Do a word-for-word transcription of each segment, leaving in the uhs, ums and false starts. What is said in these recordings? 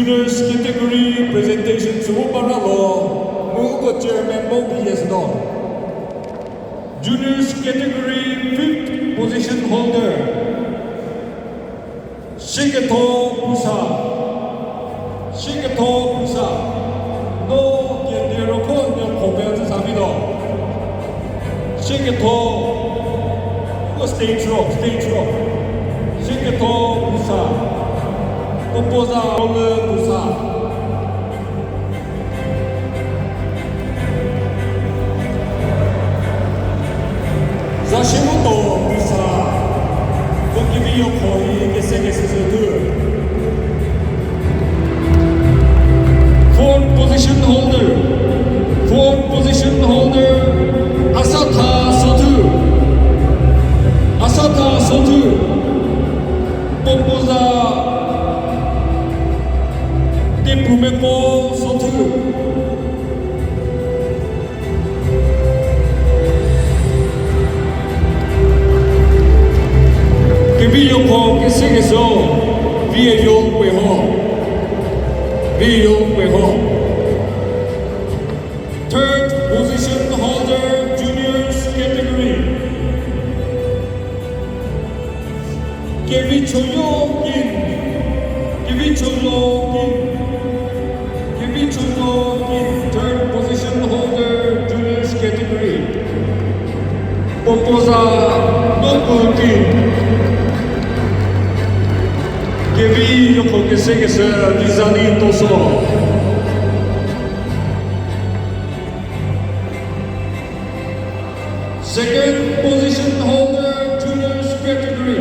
Juniors category presentation chü vo ba ra lo, mu uko chairman bo bi ye sü no. Juniors category fifth position holder, Shiketho Pusa. Shiketho Pusa. No kenie roko nio khope tsü sa vi lo. Shiketho, ko stage ro, stage ro. Shiketho Pusa. Puo puo za Role Pusa. Za shimoto Pusa. Ko kevi yoko hi kese kese sü thu. Fourth position holder. Fourth position holder, Asatha Sothu. Asatha Sothu. Puo puo za Tepumeko Sothu. Kevi yoko kese keso, vi yo kue ho. Vi yo kue ho. Third position holder, juniors category. Kevichoyo King. Kevichoyo King. Kevichoyo King, third position holder, juniors category. Puo puo za Noku King. Kevi yoko kese kese, Lizani Toso. Second position holder, juniors category,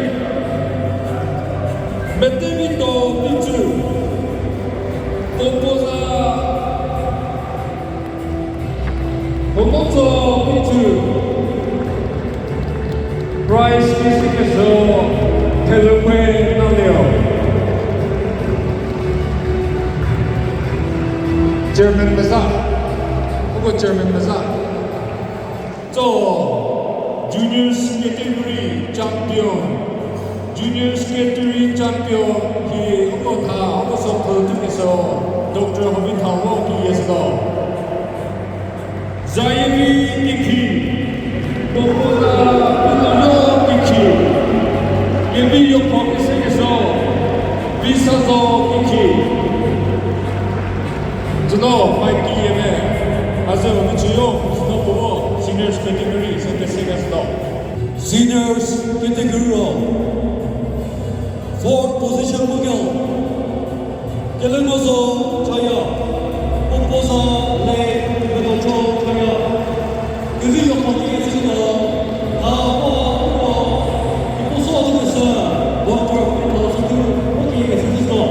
Metevito Pichu. Puo puo za Homoto Pichu. Prize kese keso, Thelukwe Nalio. Chairman meza. Uko chairman meza. Tso, juniors category champion. Juniors category champion hi uko tha, uko sokhu tukeso, Doctor Homitha Ro ki yesüdo. Zayevi Kikhi, Popola Pinoyo Kikhi, Yevi Yokho kese keso, Visazo Kikhi. Tsüno, mai ki yeme, a ze u chüyo, tsüno puo, seniors category, se kese keso. Seniors category ro, fourth position puo kyo. Kelengozo Chaya, Popoza le Kedocho Chaya. Kevi yokho ki yezhü no, ha, ha, ha, Popoza tu kesa, Doctor Popoza tu, o ki yezhü no.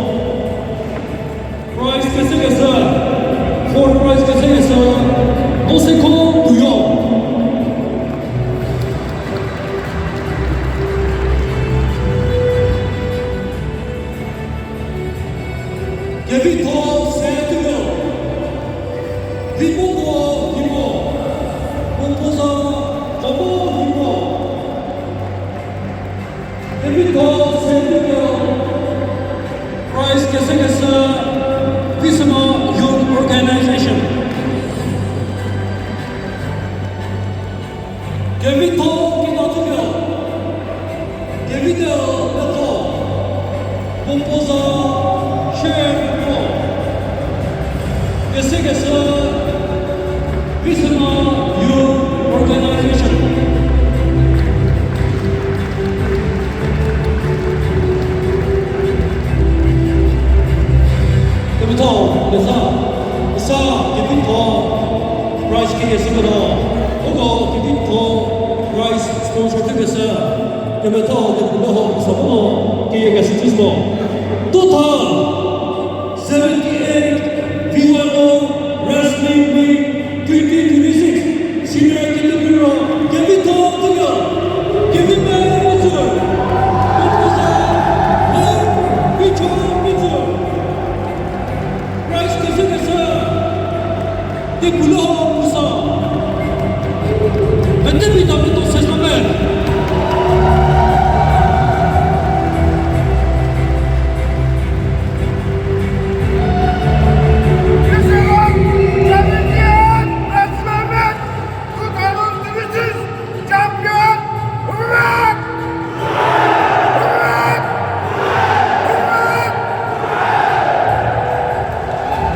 Prize kese kesa, fourth prize kese kesa, Doseko Puyo. Kevitho Setuo, Vimoko Vimo, Popoza Kobo Vimo. Kevitho Setuo, prize kese kesa, Visma Youth Organization. Kevitho Kinatuo, Kevitho Metho, Popoza Share Metho, kese kesa, Visma Youth Organization. Kevitho, kesa, kesa, Kevitho, prize ki yezhü no, uko Kevitho, prize sponsor ki kesa, Kevitho, Kevitho, kesa no, ki yezhü no. Total seventy-eight V Y O Wrestling Meet twenty twenty-six, Senior Category ro, Kevitho Tuya, Kevime Mitsur, Mitsur, Mitsur. Prize kese kesa, Tepulo Pusa. Mete pita pito sesame.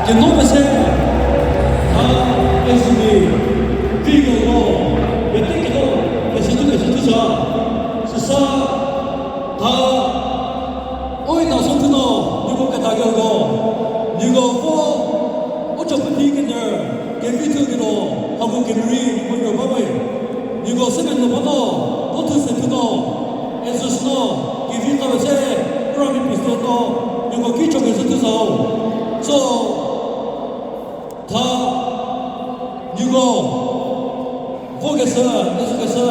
Keno mese, tha ezumi, vi keno, pete keno, kese tu kese tu sa, süsa, tha, oi na so thuno, niko keta keko, niko vo, u cho peti kener, kevi thu keno, hako kemeri, niko nyo ba we. Niko se meno ba no, vo thu se thuno, ezü süno, kevi ka we se, rami piste no, niko ki cho kese tu sa o. So, tha, niko, vo kese, ezü kese,